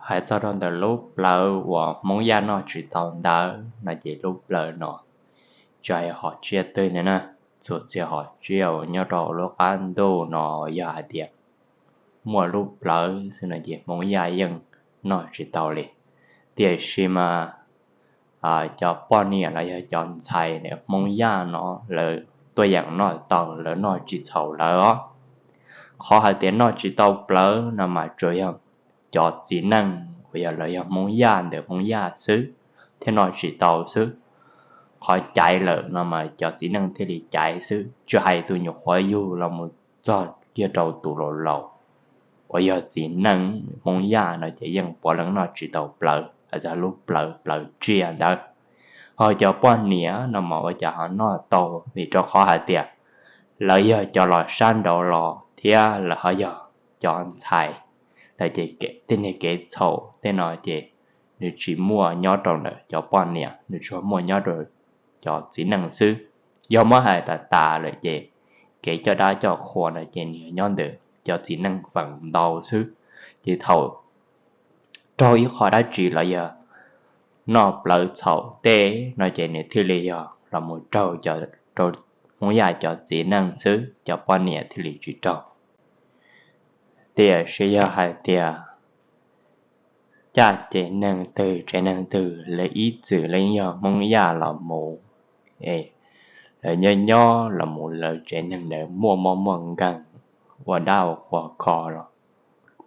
Hais txog rau ntawm lub plawv uas Hmoob Yaj noj tsis tau ntawd no ces lub plawv no tsis hais hom tsiaj twg li na, txhua txhia hom tsiaj uas nyob rau lub qab ntuj no yog hais tias muaj lub plawv xwb no ces Hmoob Yaj yeej noj tsis tau li. Tiam sis mas cov poj niam los yog cov ntxhais Hmoob Yaj no lawv tuaj yeem noj tau, lawv noj tsis txhaum lawv os. Qhov hais tias noj tsis tau plawv no mas tsuas yog cov txiv neej uas yog lawv yog Hmoob Yaj ntawm Hmoob Yaj xwb thiaj noj tsis tau xwb. Qhov caiv lawm no mas cov txiv neej thiaj li caiv xwb, tsis hais tus nyuam qhuav yug los mus txog kiag rau tus laus laus uas yog txiv neej Hmoob Yaj no ces yeej puav leej noj tsis tau plawv, hais txog lub plawv, plawv tsiaj ntawd. Ho cov poj niam no mas ua cas ho noj tau, vim rau qhov hais tias lawv yog cov los sab nraud los thiab lawv ho yog cov ntxhais, lawv ces tej niag kev txhaum tej no ces nws tsis muaj nyob rau ntawm cov poj niam, nws tsuas muaj nyob rau cov txiv neej xwb. Yog muab hais tas tas lawm ces kev coj dab coj qhua no ces nws nyob ntawm cov txiv neej feem ntau xwb. Ces thaum raug ib qho dab tsi los yog noj plawv txhaum tej no ces nws thiaj li yog los mus raug rau Hmoob Yaj cov txiv neej xwb, cov poj niam thiaj li tsis raug. Tiam sis yog hais tias caj ces neeg twg tsev neeg twg lawv ib txwm lawv yeej yog Hmoob Yaj los mus, es lawv nyob nyob los mus lawv tsev neeg ntawd muaj mob muaj nkeeg, ua dab ua qhua kho los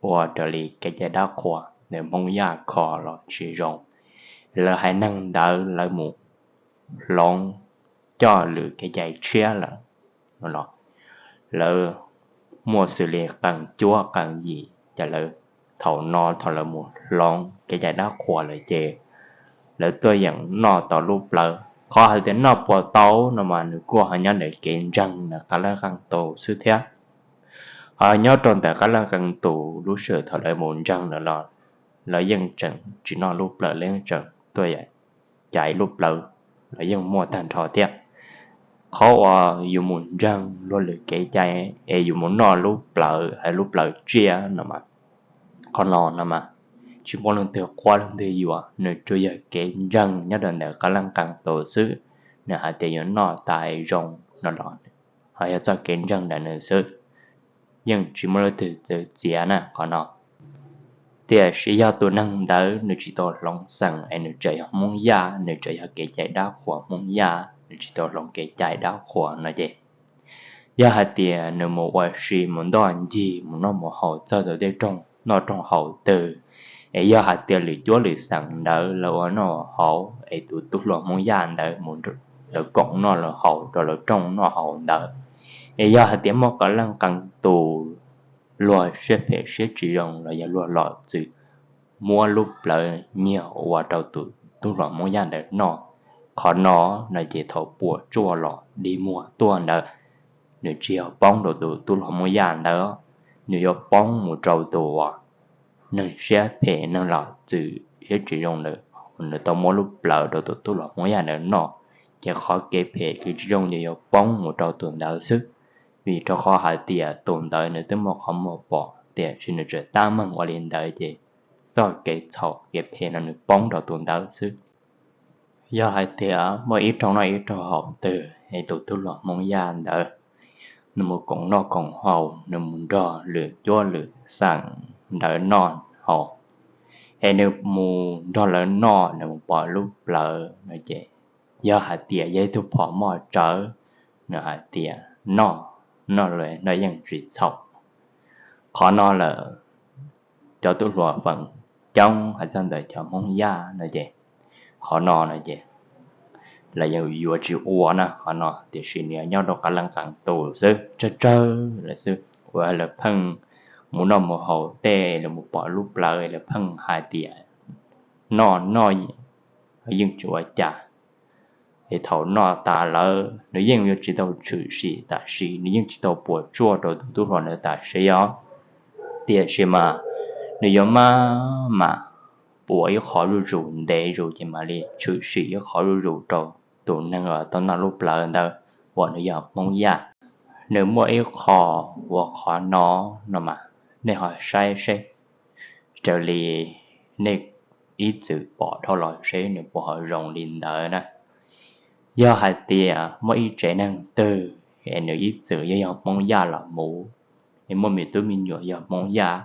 ua raws li kev cai dab qhuas ntawm Hmoob Yaj kho los tsis zoo, lawv haiv neeg ntawd lawv mus hloov coj lwm kev cai tshiab lawm no los lawv muaj xws li qee cuab qee yim, ces lawv thaum no thaum lawv mus hloov kev cai dab qhuas lawm ces lawv tuaj yeem noj tau lub plawv. Qhov hais tias noj puas tau no mas nws kuj ho nyob ntawm kev ntseeg ntawm qee leej qee tus xwb thiab. Ho nyob rau ntawm qee leej qee tus lub sij hawm thaum lawv mus ntseeg lawm los lawv yeej tseem tsis noj lub plawv, lawv yeej tseem tuaj caiv lub plawv, los yeej muaj tag nrho thiab. Qhov uas yus mus ntseeg luag lwm kev cai es yus mus noj lub plawv, hais lub plawv tsiaj no mas, qhov no no mas tsis muaj leej twg quab leej twg yuam, nws tsuas yog kev ntseeg nyob rau ntawm qee leej qee tus xwb. Nws hais tias yuav noj tas zoo no los ho yog txoj kev ntseeg ntawm nws xwb, yeej tsis muaj leej twg txwv txiav na qhov no. Tiam sis yog tus neeg ntawd nws tsis tau hloov xeem es nws tseem yog Hmoob Yaj, nws tseem yog kev cai dab qhuas Hmoob Yaj, nws tsis tau hloov kev cai dab qhuas no ces, yog hais tias nws mus ua si mus ntoj ncig mus noj mus haus txog tus tej rooj noj rooj haus twg, es yog hais tias lwm cuab lwm xeem ntawd lawv ua noj ua haus es tus tub hluas Hmoob Yaj ntawd mus lawv koom noj lawv haus rau lawv rooj noj haus ntawd, es yog hais tias muaj qee leej qee tus luag siab phem siab tsis zoo los yog luag los txwm muab lub plawv nyiag ua rau tus tub hluas Hmoob Yaj ntawd noj, qhov no no ces thaum puas tsuaj los dig muag tuaj ntawd, nws tsis yog poob rau tus tub hluas Hmoob Yaj ntawd, nws yuav poob mus rau tus neeg siab phem neeg los txwm siab tsis zoo ntawd, nws tau muab lub plawv rau tus tub hluas Hmoob Yaj ntawd noj, ces qhov kev phem kev tsis zoo ces yuav poob mus rau tus ntawd xwb. Vim rau qhov hais tias tus ntawd nws twb muaj qhov muag pom, tiam sis nws tseem tab meeg ua li ntawd ces txoj kev txhaum kev phem no nws poob rau tus ntawd xwb. Yog hais tias muaj ib rooj noj ib rooj haus twg es tus tub hluas Hmoob Yaj ntawd nws mus koom noj koom haus, nws mus nrog lwm cuab lwm xeem ntawd noj haus, es nws mus nrog lawv noj, nws mus pom lub plawv no ces, yog hais tias yog ib tug phom moj tsawv, nws hais tias noj, noj los noj yeej tsis txhaum. Qhov no lawm cov tub hluas feem coob hais txog ntawm cov Hmoob Yaj no ces, qhov no no ces lawv yuav tsis ua na qhov no, tiam sis nws nyob rau qee leej qee tus xwb, tsawg tsawg lawm xwb uas lawv pheej mus noj mus haus tej, lawv mus pom lub plawv lawv pheej hais tias noj, noj yeej tsis ua cas. Es thaum noj tas lawm nws yeej yuav tsis tau tshwm sim tam sim, nws yeej tsis tau puas tsuaj rau tus tub hluas ntawd tam sim os. Tiam sis mas nws yuav maj mam puas ib qho zuj zus ntev zus ces mam li tshwm sim ib qho zuj zus rau tus neeg uas tau noj lub plawv ntawd uas nws yog Hmoob Yaj. Nws muaj ib qho uas qhov no no mas nej ho saib seb, raws li nej ib txwm pom dhau los seb nws puas ho zoo li ntawd na. Yog hais tias muaj ib tsev neeg twg es nws ib txwm yog, yog Hmoob Yaj los mus, es muaj me tub me nyuam yog Hmoob Yaj,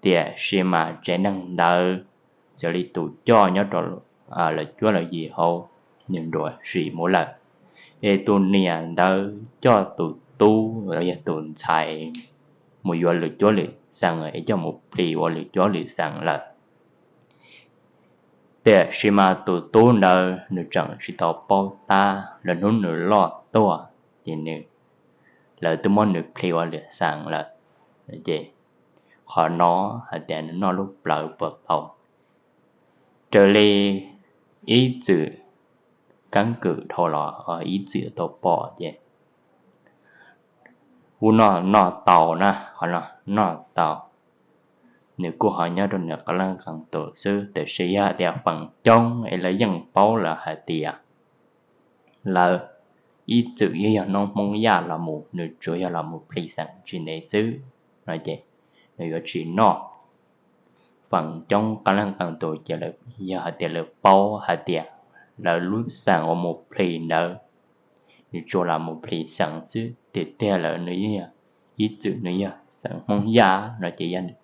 tiam sis mas tsev neeg ntawd xws li tus coj nyob rau lawv cuab lawv yig hauv, nws nruam sim mus lawm, es tus niam ntawd coj tus tub los yog tus ntxhais mus yuav lwm cuab lwm xeem es coj mus plis ua lwm cuab lwm xeem lawm. Tiam sis mas tus tub ntawd nws tseem tsis tau paub tab, lawv hnub nws loj tuaj ces nws, lawv twb muab nws plis ua lwm xeem lawm. Ces qhov no hais tias nws noj lub plawv puas tau, raws li ib txwm keeb kwm dhau los ib txwm tau pom ces kuj noj, noj tau na, qhov no noj tau. Nws kuj ho nyob rau nws qee leej qee tus xwb, tiam sis yog hais tias feem coob es lawv yeej paub lawm hais tias lawv ib txwm yeej yog noob Hmoob Yaj los mus, nws tsuas yog los mus plis xeem tsis ntev xwb no ces nws yuav tsis noj. Feem coob qee leej qee tus ces yog hais tias lawv paub hais tias lawv lub xeem uas mus plis ntawd, nws tsuas los mus plis xeem xwb, tiag tiag lawm nws yeej yog ib txwm nws yog xeem Hmoob Yaj no ces yog nws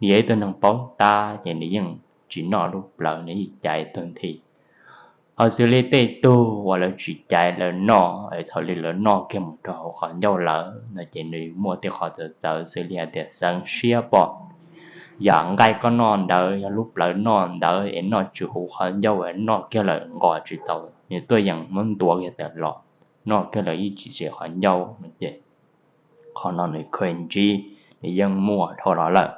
yog ib tug neeg paub tab ces nws yeej tsis noj lub plawv, nws yeej caiv tag nrho. Ho xws li tej tug uas lawv tsis caiv lawv noj, thaum li lawv noj kiag mus rau hauv qhov ncauj lawm no ces nws muaj tej qhov txawv txawv xws li hais tias xeev siab pom yam nqaij koj noj ntawd yog lub plawv noj ntawd es noj tsis huv qhov ncauj es noj kiag lawm nqos tsis tau, nws tuaj yeem muab ntuav kiag tawm los, noj kiag lawm yeej tsis siv qhov ncauj no ces qhov no nws kheev ntsib, nws yeej muaj dhau los lawm.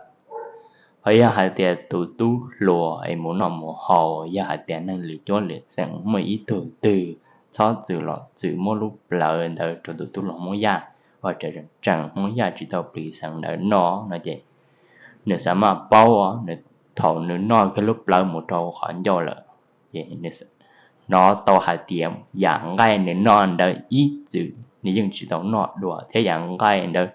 Ho yog hais tias tus tub hluas es mus noj mus haus, yog hais tias neeg lwm cuab lwm xeem muaj ib tug twg txhob txwm los txwm muab lub plawv ntawd rau tus tub hluas Hmoob Yaj, uas tseem Hmoob Yaj tsis tau plis xeem ntawd noj no ces nws xav maj paub, nws thaum nws noj kiag lub plawv mus rau qhov ncauj lawm ces nws hnov tau hais tias yam nqaij nws noj ntawd ib txwm nws yeej tsis tau noj dua thiab yam nqaij ntawd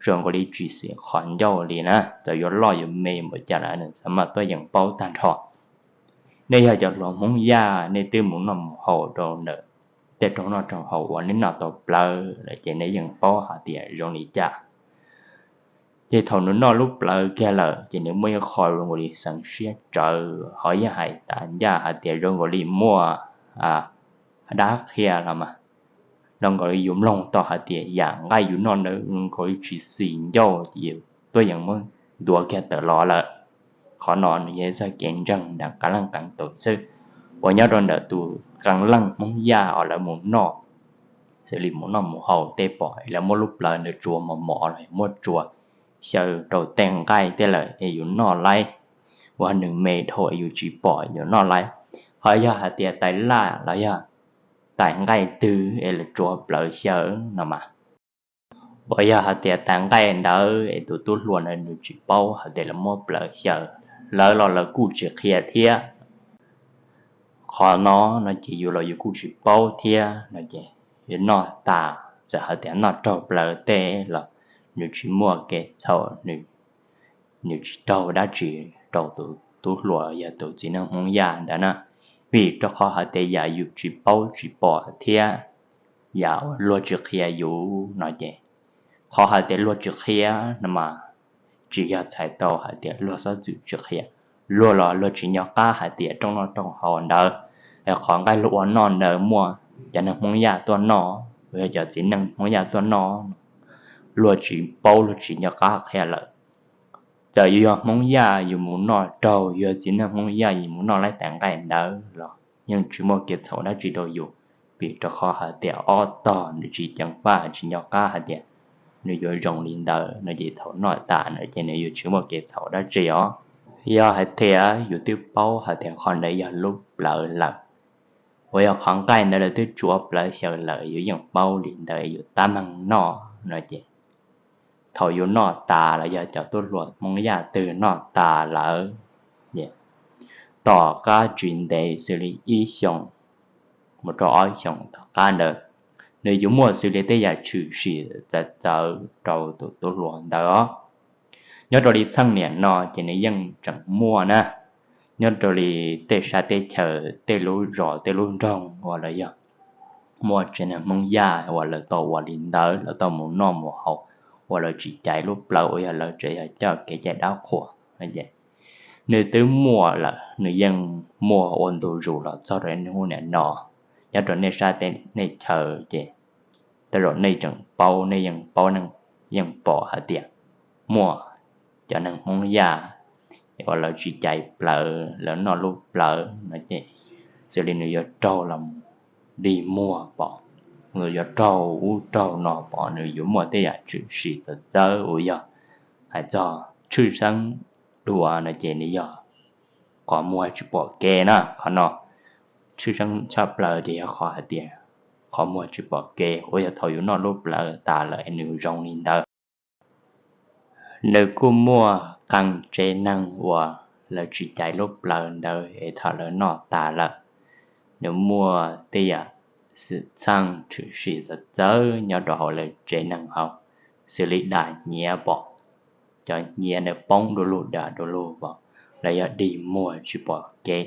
zoo nkaus li tsis xim qhov ncauj li na, txawm yuav loj yuav me npaum cas los nws xav maj tuaj yeem paub tag nrho. Nej yog cov hluas Hmoob Yaj nej twb mus noj mus haus rau ntawm tej rooj noj rooj haus uas nej noj tau plawv lawm ces nej yeej paub hais tias zoo li cas. Ces thaum nws noj lub plawv kiag lawm ces nws muaj ib qho zoo nkaus li xeev siab tsawv, ho yog hais tas ncaj hais tias zoo nkaus li muaj dab qhia los mas, zoo nkaus li yus mloog tau hais tias yam nqaij yus noj ntawd zoo nkaus li tsis xim ncauj ces yus tuaj yeem muab ntuav kiag tawm los lawm. Qhov no nws yog ib txoj kev ntseeg ntawm qee leej qee tus xwb, uas nyob rau ntawm tus qee leej Hmoob Yaj uas lawv mus noj, xws li mus noj mus haus tej pom lawv muab lub plawv ntawd tsuav mos mos los muab tsuav xyaw rau tej nqaij tej lawm es yus noj laib, uas nws me dhau yus tsis pom yus noj laib. Ho yog hais tias tais laj los yog tais nqaij twg es lawv tsuav plawv xyaw no mas, uas yog hais tias tais nqaij ntawd es tus tub hluas ntawd nws tsis paub hais tias lawv muab plawv xyaw, lawv los lawv kuj tsis qhia thiab. Qhov no no ces yus los yus kuj tsis paub thiab no ces yus noj tas, txawm hais tias noj raug plawv tej los nws tsis muaj kev txhaum, nws tsis raug dab tsi rau tus tub hluas yog tus txiv neej Hmoob Yaj ntawd na. Vim rau qhov hais tias yam yus tsis paub tsis pom thiab yam uas luag tsis qhia yus no ces, qhov hais tias luag tsis qhia no mas tsis yog txhais tau hais tias luag txhob txwm tsis qhia. Luag los luag tsis nco qab hais tias rooj noj rooj haus ntawd, qhov nqaij luag ua noj ntawd muaj cov neeg Hmoob Yaj tuaj noj, yog cov txiv neej Hmoob Yaj tuaj noj, luag tsis paub luag tsis nco qab qhia lawm. Txawm yus yog Hmoob Yaj yus mus noj raug, yus yog txiv neej Hmoob Yaj yus mus noj laib tais nqaij ntawd los yeej tsis muaj kev txhaum dab tsi rau yus, vim rau qhov hais tias ob tog nws tsis ceev faj tsis nco qab hais tias nws yuav zoo li ntawd no ces thaum noj tas no ces nws yuav tsis muaj kev txhaum dab tsi os. Yog hais tias yus twb paub hais tias qhov ntawd yog lub plawv lawm, uas yog qhov nqaij ntawd lawv twb tsuav plawv xyaw lawm yus yeej paub li ntawd yus tab meeg noj no ces thaum yus noj tas los yog cov tub hluas Hmoob Yaj twg noj tas lawm, tom qab tsis ntev xws li ib xyoos mus rau ob xyoos tom qab ntawd, nws yuav muaj xws li tej yam tshwm sim txawv txawv rau tus tub hluas ntawd os. Nyob rau li txheej niam no ces nws yeej tseem muaj na, nyob rau li tej sab teb chaws, tej lub zos, tej lub nroog uas lawv yog muaj tsev neeg Hmoob Yaj uas lawv tau ua li ntawd, lawv tau mus noj mus haus, uas lawv tsis caiv lub plawv uas yog lawv tseem yog coj kev cai dab qhuas no ces nws twb muaj lawm, nws yeej muaj ua ntu zus los txog rau niaj hnub niam no. Nyob rau nej sab teb nej chaws ces tej zaum nej tseem paub, nej yeej paub, yeej pom hais tias muaj cov neeg Hmoob Yaj uas lawv tsis caiv plawv, lawv noj lub plawv no ces xws li nws yuav raug los dig muag pom, nws yuav raug ub raug no pom, nws yuav muaj tej yam tshwm sim txawv txawv uas yog hais txog tshwj xeeb dua no ces nws yog qhov muag tsis pom kev na. Qhov no tshwj xeeb tshaj plaws ces yog qhov hais tias qhov muag tsis pom kev uas yog thaum yus noj lub plawv tas lawm es nws zoo li ntawd. Nws kuj muaj qee tsev neeg uas lawv tsis caiv lub plawv ntawd es thaum lawv noj tas lawm, nws muaj tej yam xwm txheej tshwm sim txawv txawv nyob rau hauv lawv tsev neeg hauv, xws li dam hnyiav pom, cov hnyiav nws poob du lug dam du lug pom, los yog dig muag tsis pom kev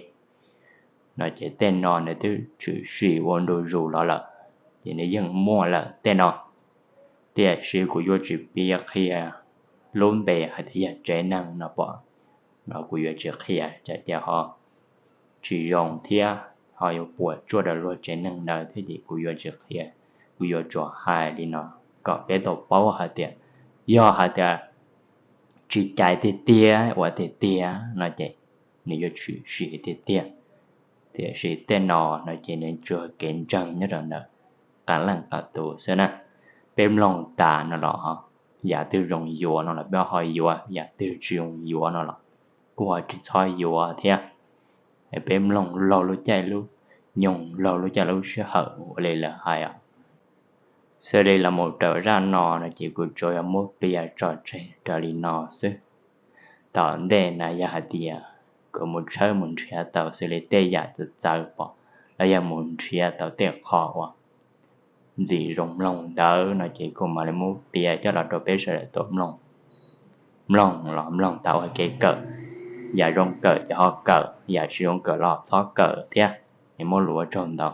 no ces tej no nws twb tshwm sim ua ntu zus los lawm, ces nws yeej muaj lawm tej no. Tiam sis kuv yuav tsis piav qhia lub npe hais tias yog tsev neeg no pom, no kuv yuav tsis qhia tsam ces ho tsis zoo thiab ho yuav puas tsuaj rau luag tsev neeg ntawd thiab ces kuv yuav tsis qhia. Kuv yuav tsuas hais li no kom peb tau paub hais tias yog hais tias tsis caiv tiag tiag ua tiag tiag no ces nws yuav tshwm sim tiag tiag. Tiam sis tej no no ces nws tsuas kev ntseeg nyob rau ntawm qee leej qee tus xwb na. Peb mloog tas no los yam twg zoo yuav no los peb ho yuav, yam twg tsis zoo yuav no los kuj ho tsis txhob yuav thiab. Peb mloog laug lub caij lub nyoog, laug lub caij lub sij hawm ua li lawv hais os. Xws li los mus raws zaj no no ces kuv tsuas yog muab piav tso tseg raws li no xwb. Tom ntej na yog hais tias kuv mus tshawb mus nrhiav tau xws li tej yam txawv txawv pom, los yog mus nrhiav tau tej qho uas ntxim zoo mloog ntawd no ces kuv mam li muab piav coj los rau peb sawv daws tau mloog. Mloog los mloog tas ua kev kawm, yam zoo kawm ces ho kawm, yam tsis zoo kawm los txhob kawm thiab, es muab lus ua tsaug ntau.